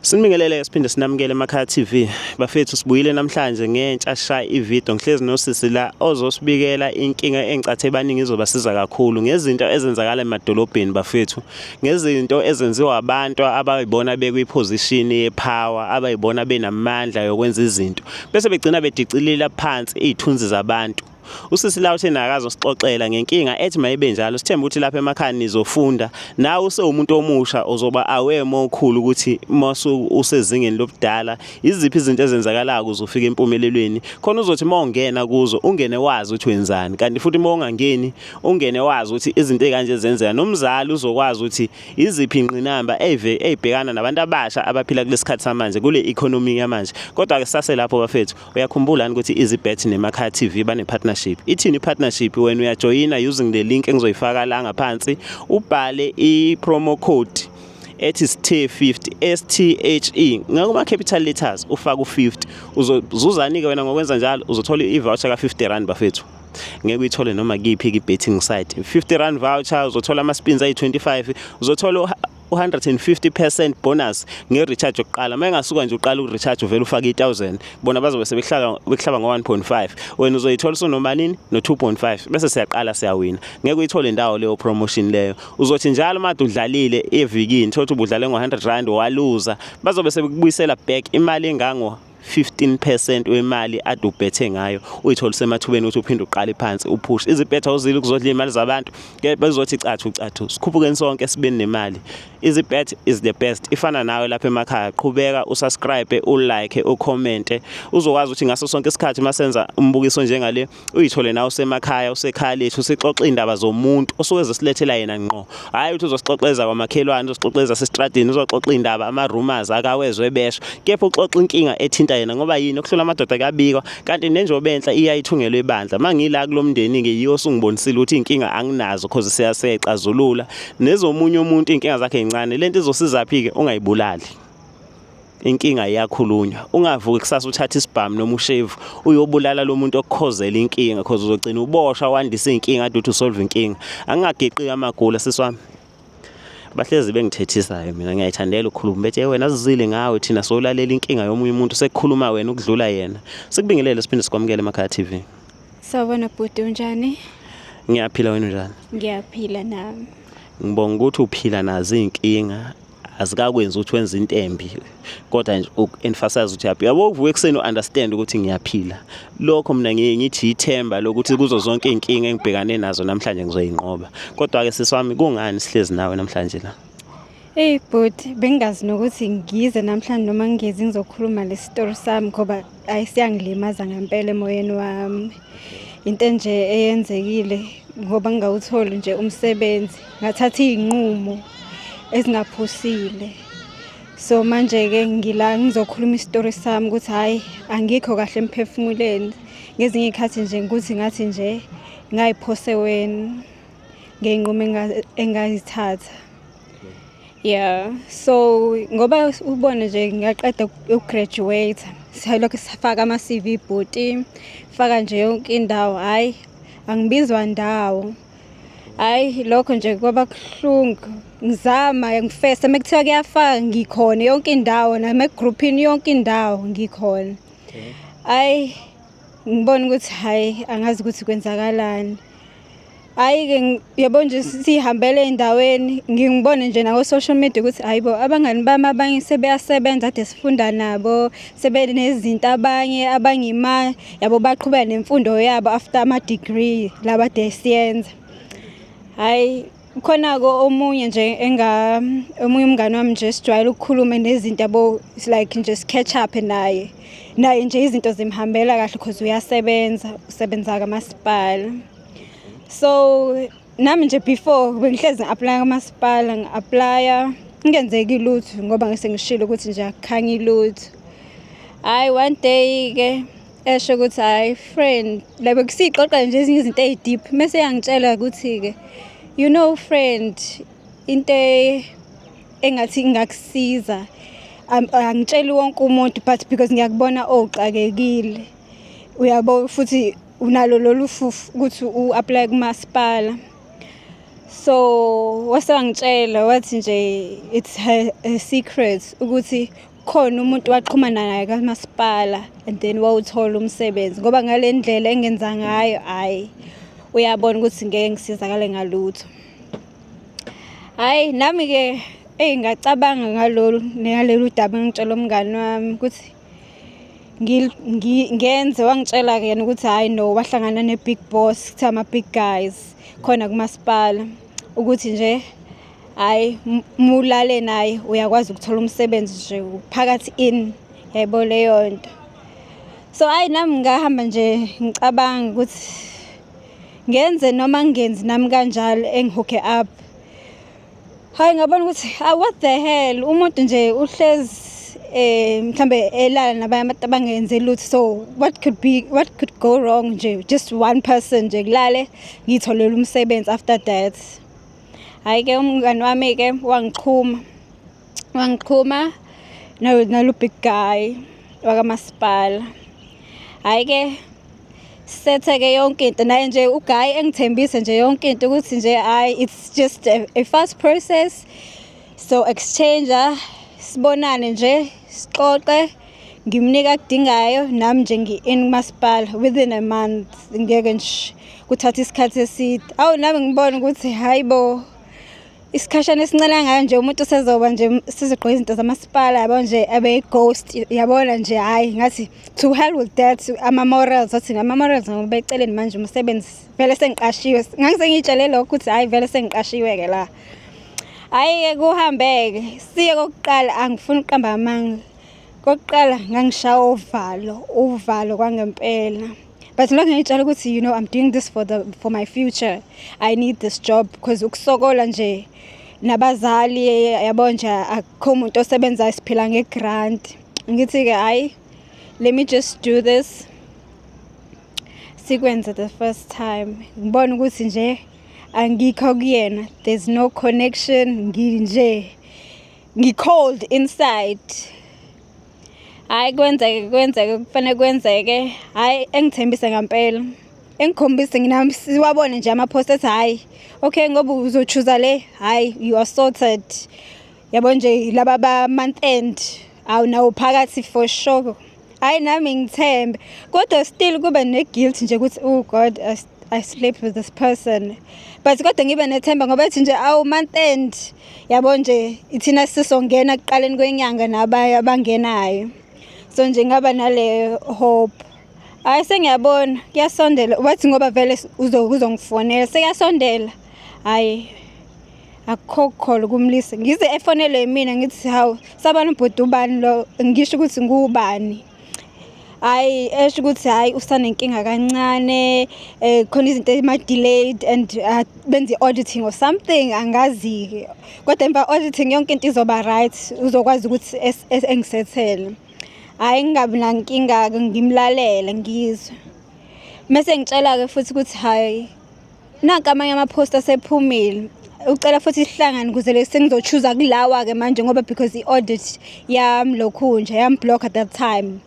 Sinibingelele, siphinde sinamukele emakhaya TV. Bafethu, sibuyile namhlanje ngentsha sha ivideo. Ngihlezi nosisi la ozosibikela inkinga engicathe baningi izobasiza kakhulu ngezinto ezenzakala emadolobheni, bafethu. Ngezinto ezenziwa abantu abayibona bekwi-position ye-power, abayibona benamandla yokwenza izinto. Bese begcina bedicilila phansi izithunzi zabantu. Usisi la uthe nakazosixoxela ngenkinga ethi mayibe njalo. Sithemba ukuthi lapha emakhaya nizofunda. Nawe usewumuntu omusha uzoba aware mokhulu ukuthi masu usezingeni lobudala iziphi izinto ezenzakalayo ukuze ufike empumelelweni. Khona uzothi mawungena kuzo ungene wazi ukuthi wenzani, kanti futhi mawungangeni ungene wazi ukuthi izinto ezikanje zenzeka. Nomzali uzokwazi ukuthi iziphi ingqinamba eyibhekana nabantu abasha abaphila kulesikhathi samanje, kule economy yamanje. Kodwa ke sase lapho, bafethu, uyakhumbula ukuthi Easybet neMakhaya TV bane partnership? Ithini i-partnership? Wena uyajoyina using the link engizoyifaka la ngaphansi, ubhale i-promo code ethi STHE50, STHE ngakuma capital letters, ufaka u50. Uzozuzani ke wena ngokwenza njalo? Uzothola i-voucher ka50 rand, bafethu. Ngeke uyithole noma kiphi i-betting site. R50 voucher, uzothola ama spins ayi25, uzothola u-150% bonus nge-recharge yokuqala. Uma engasuka nje uqala uku-recharge, uvele ufake i-1000, bona bazobe sebehlala bekuhlaba ngo-1.5, wena uzoyithola usunomalini? No-2.5. Bese siyaqala siyawina. Ngeke uyithole indawo leyo promotion leyo. Uzothi njalo uma udlalile evikini, thola ukuthi ubudlale ngo-R100, waluza, bazobe sebekubuyisela back imali engango 15% wemali ade ubhethe ngayo. Uyithole usemathubeni ukuthi uphinde uqale phansi upush. Easybet awuzile ukuzodla imali zabantu ke, bezothi cathu cathu, sikhuphukeni sonke sibeni nemali. Easybet is the best, ifana nawe lapha emakhaya. Qhubeka usubscribe, ulike, ucommente, uzokwazi ukuthi ngaso sonke isikhathi masenza umbukiso njengale uyithole nawe usemakhaya, usekhaya lethu, sixoxa iy'ndaba zomuntu osuke ezosilethela yena ngqo, hhayi ukuthi uzosixoxeza kwamakhelwane, uzosixoxeza sesitradini, uzoxoxa iy'ndaba, ama-rumours akawezwe besho, kepha uxoxa inkinga ethinta yena. Ngoba yini? Okuhlula amadoda kuyabikwa, kanti nenjobe enhla iyayithungelwa ebandla. Uma ngila kulo mndeni-ke, yiwo osungibonisile ukuthi iy'nkinga anginazo, cause siyasexazulula nezomunye umuntu, iy'nkinga zakhe ey'ncane. Lento izosizaphi-ke? Ungayibulali inkinga, iyakhulunywa. Ungavuki kusasa uthatha isibhamu noma ushevu uyobulala lo muntu okukhozela inkinga, cause uzogcina uboshwa, wandisa iy'nkinga ade uthi usolve inkinga. Angingageqi amagula, sisi wami. Bahlezi bengithethisayo, mina ngiyayithandela ukukhuluma, bethi, "Wena sizile ngawe thina, solalela inkinga yomunye umuntu, sekukhuluma wena ukudlula yena." Sikubingelele, siphinde sikwamukele emakhaya TV. Sawubona bhuti, unjani? Ngiyaphila, wena unjani? Ngiyaphila nami. Ngibonga ukuthi uphila nazo iy'nkinga, azikakwenzi ukuthi wenze into embi, kodwa nje uku-emphasize ukuthi uyaphila, yabo, uvuka ekuseni u-understand ukuthi ngiyaphila, lokho mina ngiye ngithi ithemba lokuthi kuzo zonke iy'nkinga engibhekane nazo namhlanje ngizoyinqoba. Kodwa-ke sisi wami, kungani sihlezi nawe namhlanje la? Hey bhuti, bengingazi nokuthi ngize namhlanje noma ngingezi ngizokhuluma le story sami, ngoba ayisiyangilimaza ngempela emoyeni wami. Into nje eyenzekile ngoba ngingawutholi nje umsebenzi, ngathatha izinqumo ezingaphusile. So manje ke ngila ngizokhuluma isitori sami ukuthi hayi, angikho kahle emphefumulweni. Ngezinye izikhathi nje ukuthi ngathi nje ngayiphoseweni ngey'nqumo engazithatha. Yeah, so ngoba ubone nje ngiyaqeda ukugraduate, salokhu sifaka ama-CV bhuti, faka nje yonke indawo, hhayi angibizwa ndawo. Hhayi lokho nje kwaba kuhlungu, ngizama ngifesa uma kuthiwa kuyafaka ngikhona yonke indawo, nasemagruphini yonke indawo ngikhona. Hhayi ngibona ukuthi hhayi angazi ukuthi kwenzakalani. Hhayi-ke yabo nje sihambele ey'ndaweni, ngibone nje nako-social media ukuthi hhayi bo, abangani bami abanye sebeyasebenza kade sifunda nabo, sebenezinto abanye, abanye ima yabo baqhubeka nemfundo yabo after ama-degree laba ade siyenza. Hhayi khona-ke omunye nje omunye umngani wami nje sijwayele ukukhuluma nezinto yabo, like nje si-catch up naye. Naye nje izinto zimhambela kahle cause uyasebenza, usebenza kamasipala. So nami nje before bengihlezi ngi-apply kamasipala, ngi-applya kungenzeki lutho ngoba ngise ngishilo ukuthi nje akukhanyi lutho. Hhayi one day-ke esho ukuthi, "Hhayi friend," la bekusixoxa nje ezinye izinto ey'deep, mese eyangitshela ukuthi-ke, "You know friend, into engathi ingakusiza, angitsheli wonke umuntu but because ngiyakubona owuxakekile, uyabo, futhi unalo lolu fufu ukuthi u-apply kumasipala." So wase wangitshela wathi nje it's her, her secret ukuthi Khona umuntu waxhumana naye kamasipala and then wawuthola umsebenzi, ngoba ngale ndlela engenza ngayo, hhayi, uyabona ukuthi ngeke ngisizakale ngalutho. Hhayi, nami-ke eyi ngacabanga ngalolu ngalolu daba engitshela umngani wami ukuthi ngenze. Wangitshela-ke yena ukuthi hhayi no, wahlangana ne-big boss, kuthiwa ama-big guys khona kumasipala, ukuthi nje hhayi, mulale naye uyakwazi ukuthola umsebenzi nje phakathi in yayibona leyo nto. So hhayi, nami ngahamba nje ngicabanga ukuthi ngenze noma ngingenzi nami kanjalo, engi-hook-e up. Hhayi, ngabona ukuthi, ah, what the hell, umuntu nje uhlezi mhlambe elala nabanye abantu abangenzi lutho, so what could go wrong nje, just one person nje kulale ngiyitholele umsebenzi after that. Hhayi-ke, umngani wami-ke wangichuma, wangichuma nalo big guy wakamasipala. Hhayi-ke, sethe-ke yonke into naye nje u-guy engithembise nje yonke into ukuthi nje hhayi, it's just a fast process, so exchange, sibonane nje, sixoxe, ngimnika akudingayo, nami nje ngi-in kumasipala within a month, ngeke nje kuthathe isikhathi eside. Awu, nami ngibona ukuthi hhayi bo, isikhashana esincane kangaka nje umuntu usezoba nje sizogqoka izinto zamasipala, yabo nje, abe i-ghost, yabona nje. Hhayi, ngathi to hell with that, ama-morals, athi ama-morals ngoba eceleni manje umsebenzi vele sengiqashiwe. Ngangise lokho ukuthi hhayi, vele sengiqashiwe-ke la. Hhayi-ke, kuhambe-ke siye kokuqala, angifuni ukuqamba amanga, kokuqala ngangishaya uvalo, uvalo kwangempela, but lokho ngiyitshela ukuthi I'm doing this for my future, I need this job because ukusokola nje nabazali, yabo nje, akukho umuntu osebenzayo, siphila nge-grant. Ngithi-ke hhayi, let me just do this, sikwenze the first time, ngibona ukuthi nje angikho kuyena, there's no connection, nginje ngi-cold inside. Hhayi, kwenzeke, kwenzeke kufanele kwenzeke. Hhayi, engithembise ngempela, engikhombise nginami, siwabone nje ama-post, ethi hhayi okay, ngoba uzo-choose-a le, hhayi, you are sorted, yabo nje, laba ba-month end, awu nawo phakathi for sure. Hhayi, nami ngithembe, kodwa still kube ne-guilt nje ukuthi oh God, I slept with this person, but kodwa ngibe nethemba ngoba ethi nje awu, month end, yabo nje, ithina sisongena ekuqaleni kwenyanga nabanye abangenayo, so nje ngaba nale hope. Hhayi, sengiyabona kuyasondela, wathi ngoba vele uzongifonela, sekuyasondela. Hhayi, akukho kukhona kumlisa, ngize efonele mina, ngithi hawu, sabani ubhuti, ubani lo, ngisho ukuthi ngubani. Hhayi, esho ukuthi hhayi, usanenkinga kancane, khona izinto ema-delayed and benze i-auditing or something, angazi-ke, kodwa emva auditing yonke into izoba right, uzokwazi ukuthi engisethele. Hhayi, ngingabi nankinga-ke, ngimlalele, ngizwe. Mese ngitshela-ke futhi ukuthi hhayi, nanka amanye ama-post asephumile, ucela futhi sihlangane ukuze le sengizo-choose-a kulawa-ke manje, ngoba because i-audit yami lokhu nje yam-block at that time.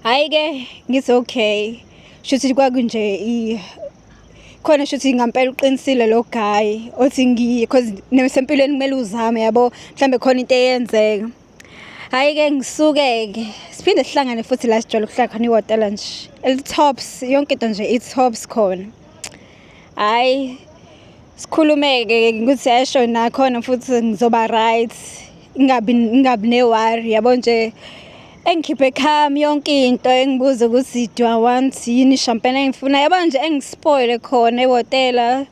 Hhayi-ke, ngithi okay, shuthi kwakunje khona, shuthi ngampela uqinisile lo guy othi ngiye, cause nasempilweni kumele uzame, yabo, mhlambe khona into eyenzeka. Hhayi-ke, ngisuke-ke siphinde sihlangane futhi la sijwayele ukuhlala khona, ihhotela nje eli-tops, yonke into nje i-tops khona. Hhayi, sikhulume-ke ukuthi esho nakhona futhi ngizoba right, ngingabi ne-worry, yabo nje, engikhiphe khami yonke into, engibuza ukuthi do I want yini, champagne engifuna, yabo nje, engi-spoil-e khona ehhotela,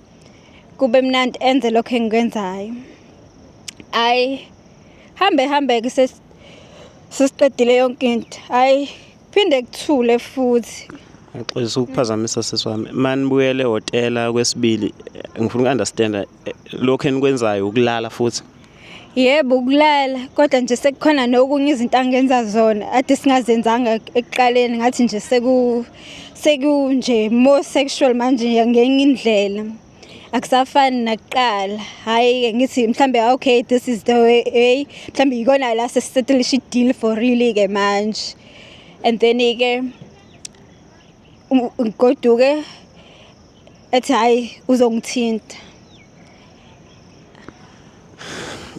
kube mnandi, enze lokho engikwenzayo. Hhayi, hambe hambe-ke, sesiqedile yonke into, hhayi, phinde kuthule futhi. Ngixolisa ukuphazamisa, sisi wami. Manibuyele ehhotela kwesibili, ngifuna uku-understand-a lokhu enikwenzayo ukulala futhi. Yebo, ukulala, kodwa nje sekukhona nokunye izinto angenza zona ade singazenzanga ekuqaleni, ngathi nje seku nje more sexual manje ngenye indlela. Akusafani nakuqala. Hhayi-ke, ngithi mhlambe okay, this is the way, mhlambe yikona la sesi-settle-isha i-deal for real-ke manje. And then-ke ngigoduke, ethi hhayi, uzongithinta.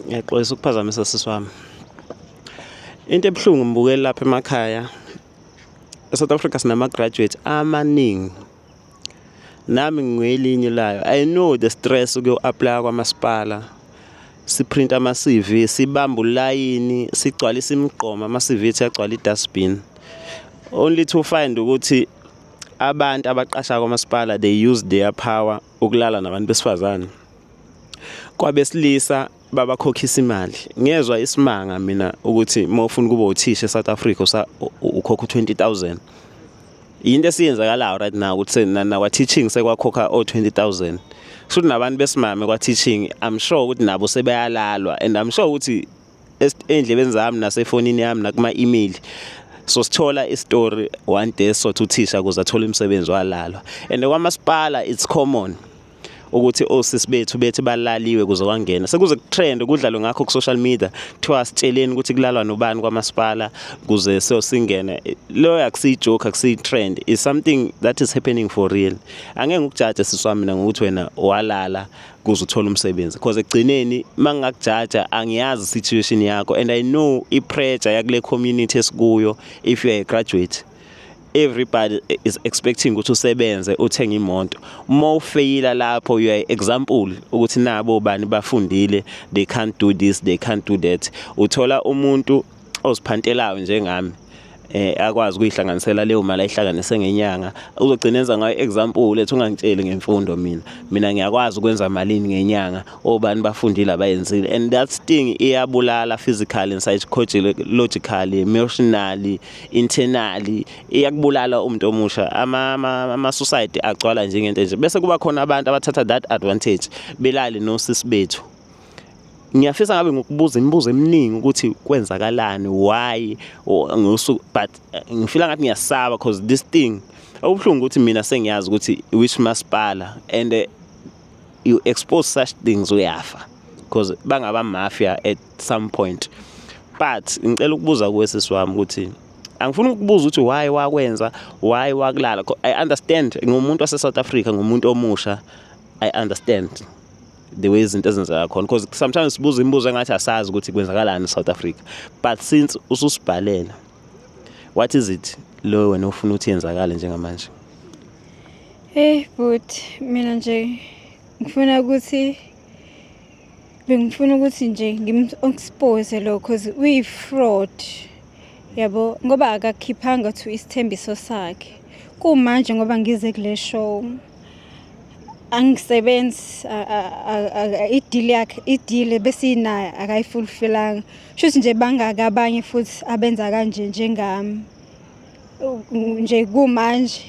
Ngiyaxolisa ukuphazamisa, sisi wami. Into ebuhlungu, mbukeli lapha emakhaya, eSouth Africa sinama-graduates amaningi. Nami ngingelinye layo. I know the stress ukuyo-apply-a kwamasipala, si-print ama-CV, sibambe ulayini, sigcwalise imigqomo, ama-CV ethu agcwala i-dustbin, only to find ukuthi abantu abaqasha kwamasipala, they use their power ukulala nabantu besifazane. Kwabesilisa babakhokhisa imali. Ngezwa isimanga mina ukuthi uma ufuna ukuba uthisha eSouth Africa ukhokha u-20 000. Yinto esiyenzakalayo right now ukuthi nakwa-teaching sekwakhokha o-20 000. Kusho ukuthi nabantu besimame kwa-teaching, I'm sure ukuthi nabo sebeyalalwa, and I'm sure ukuthi ey'ndlebeni zami nasefonini yami nakuma-email so sithola i-story one day sothi uthisha ukuze athole umsebenzi walalwa. And kwamasipala it's common ukuthi osisi bethu bethi balaliwe kuze kwangena, sekuze ku-trend, kudlalwe ngakho ku-social media, kuthiwa sitsheleni ukuthi kulalwa nobani kwamasipala kuze so singene. Loyo akusiyi-joke, akusiyi-trend, is something that is happening for real. Angeke ngikujaje, sisi wami, mina ngokuthi wena walala kuze uthole umsebenzi, because ekugcineni uma ngingakujaja angiyazi situation yakho, and I know i-pressure yakule community esikuyo. If you are a graduate, everybody is expecting ukuthi usebenze, uthenge imoto. Uma ufeyila lapho, you are example ukuthi nabo bani bafundile, they can't do this, they can't do that. Uthola umuntu oziphantelayo njengami, akwazi ukuyihlanganisela leyo mali ayihlanganise ngenyanga, uzogcina enza ngayo example ethi, "Ungangitsheli ngemfundo, mina ngiyakwazi ukwenza malini ngenyanga, obani bafundile abayenzile." And that thing iyabulala physically and psychologically, emotionally, internally, iyakubulala umuntu omusha. Ama suicide agcwala njengento nje, bese kuba khona abantu abathatha that advantage belale nosisi bethu. Ngiyafisa ngabe ngokubuza imibuzo eminingi ukuthi kwenzakalani, why ngosuku, but ngifila ngathi ngiyasaba because this thing, okubuhlungu ukuthi mina sengiyazi ukuthi which masipala, and you expose such things, uyafa, because bangaba mafia at some point. But ngicela ukubuza kuwe, sisi wami, ukuthi angifuni ukubuza ukuthi why wakwenza, why wakulala. I understand, ngumuntu wase South Africa, ngumuntu omusha, I understand the way izinto ezenzeka khona, because sometimes sibuza imibuzo engathi asazi ukuthi kwenzakalani eSouth Africa. But since ususibhalela, what is it lo wena ufuna ukuthi yenzakale njengamanje? Hey but mina nje ngifuna ukuthi, bengifuna ukuthi nje ngim-expose lo, cause uyi-fraud yabo, ngoba akakhiphanga to isithembiso sakhe. Kumanje ngoba ngize kule show, angisebenzi, i-deal yakhe, i-deal besinayo akayi-fulfill-anga. Shuthi nje bangaki abanye futhi abenza kanje njengami nje? Kumanje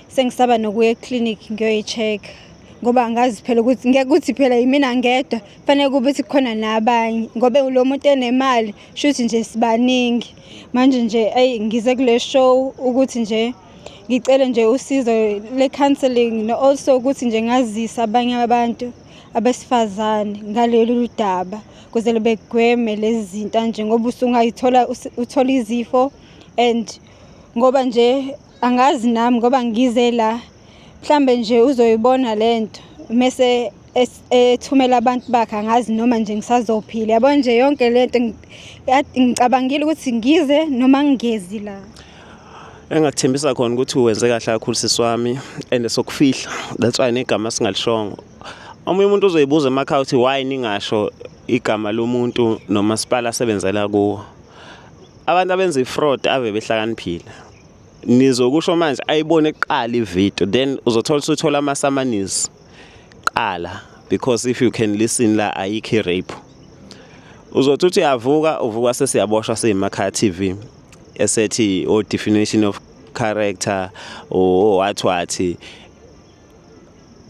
sengisaba nokuya eklinikhi ngiyoyi-check, ngoba angazi phela ukuthi ngeke kuthi phela yimina ngedwa, fanele kube ukuthi kukhona nabanye, ngoba lo muntu enemali, shuthi nje sibaningi. Manje nje eyi, ngize kule show ukuthi nje ngicele nje usizo le-counselling, no also ukuthi nje ngazise abanye abantu abesifazane ngalolu daba ukuze begweme lezi zinto nje, ngoba usungayithola uthola izifo. And ngoba nje angazi nami, ngoba ngize la, mhlambe nje uzoyibona lento mese ethumela abantu bakhe, angazi noma nje ngisazophila. Yabo nje yonke lento ngicabangile ukuthi ngize noma ngingezi la. Engakuthembisa khona ukuthi wenze kahle kakhulu, sisi wami, and sokufihla, that's why negama singalishongo. Omunye umuntu uzoyibuza emakhaya ukuthi why ningasho igama lomuntu nomasipala asebenzela kuwo. Abantu abenza i-fraud ave behlakaniphile. Nizokusho manje ayibone kuqala ividiyo, then uzothola usuthola ama-summons qala, because if you can listen la, ayikho i-rape. Uzothi uthi uyavuka, uvuka sesiyaboshwa siyiMakhaya TV, esethi o definition of character o what what.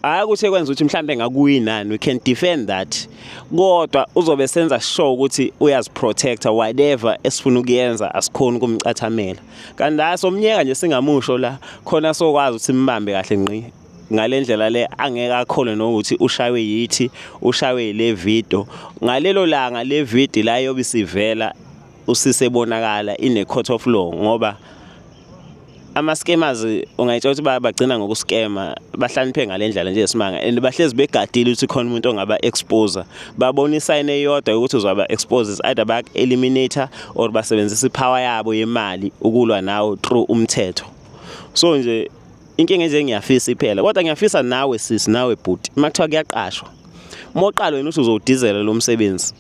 Hayi ukuthi ekwenza ukuthi mhlambe ngakuyinani, we can defend that, kodwa uzobe senza sure ukuthi uyazi-protect-a. Whatever esifuna ukuyenza asikhoni ukumcathamela, kanti la somnyeka nje singamusho la khona, sokwazi ukuthi simbambe kahle ngqi ngale ndlela le, angeke akholwe nokuthi ushaywe yithi, ushaywe le video. Ngalelo langa le video la yobe isivela usisebonakala in a court of law, ngoba Ama-scammers ungayitshela ukuthi bagcina ngokuskema, bahlakaniphe ngale ndlela nje yesimanga, and bahlezi begadile ukuthi khona umuntu ongaba-expose. Babona isayini eyodwa ukuthi uzaba-expose, is either bayaku-eliminate or basebenzisa i-power yabo yemali ukulwa nawe through umthetho. So nje inkinga nje ngiyafisa iphela, kodwa ngiyafisa nawe sisi, nawe bhuti, uma kuthiwa kuyaqashwa, uma uqala wena uthi uzowudizela lo msebenzi,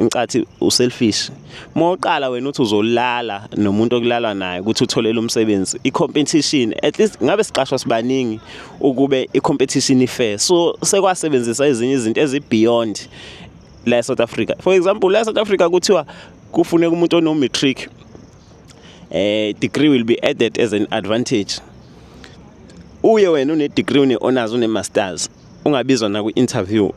ngicathi u-selfish. Uma uqala wena uthi uzolala nomuntu okulalwa naye ukuthi utholele umsebenzi, i-competition, at least ngabe siqashwa sibaningi ukube i-competition i-fair. So sekwasebenzisa ezinye izinto ezi-beyond la e-South Africa. For example, la e-South Africa kuthiwa kufuneka umuntu ono-matric, degree will be added as an advantage. Uye wena une-degree, une-honors, une-masters, ungabizwa nakwi-interview,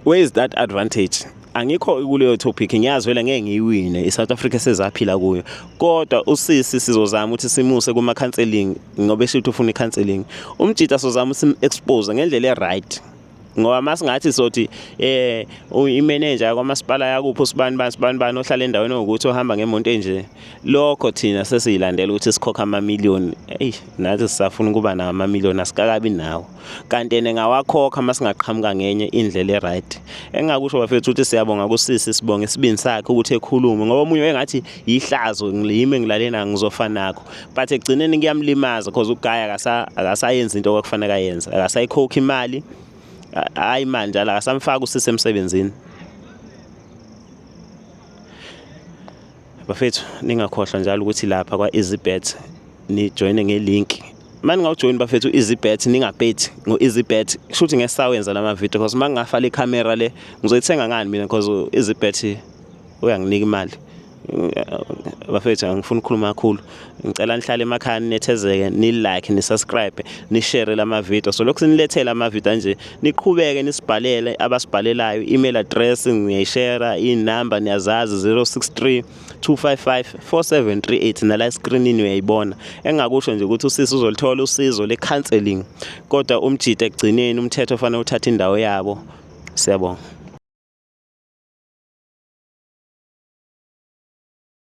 where is that advantage? Angikho kuleyo topic, ngiyazi vele ngeke ngiyiwine, i-South Africa sezaphila kuyo, kodwa usisi sizozama ukuthi simuse kuma-counselling ngoba esho ukuthi ufuna i-counselling. Umjita sizozama ukuthi sim-expose ngendlela e-right, ngoba masingathi sothi i-manager kwamasipala yakuphi, usibani bani sibani bani, ohlala endaweni ewukuthi, ohamba ngemonto enje, lokho thina sesiyilandela ukuthi sikhokha amamiliyoni. Eyi, nathi sisafuna ukuba nawo amamiliyoni, asikakabi nawo, kanti ene ngawakhokha masingaqhamuka ngenye indlela e-right. Engingakusho bafethu ukuthi siyabonga kusisi, sibonga isibindi sakhe ukuthi ekhulume, ngoba omunye engathi yihlazo, yimi engilale nayo, ngizofa nakho, but ekugcineni kuyamlimaza because ugaya akasayenzi into okwakufanele ayenze, akasayikhokhi imali, hhayi imali njalo, akasamfaki usisi emsebenzini. Bafethu, ningakhohlwa njalo ukuthi lapha kwa-EasyBet nijoyine nge-link. Uma ningawujoyini bafethu u-EasyBet, ningabhethi ngo-EasyBet, kusho ukuthi ngeke sisawenza lama video, because uma ngingafaka ikhamera le ngizoyithenga ngani mina, because u-EasyBet uyanginika imali. Bafethu, angifuni ukukhuluma kakhulu, ngicela nihlale emakhaya, ninethezeke, ni-like, ni-subscribe, ni-share lama video. So lokhu sinilethela ama video nje, niqhubeke nisibhalele. Abasibhalelayo, email address ngiyayishare, inamba niyazazi, 063 255 4738, nala escreenini uyayibona. Engingakusho nje ukuthi usisi uzolithola usizo le-counselling, kodwa umjita ekugcineni umthetho ofanele uthathe indawo yabo. Siyabonga.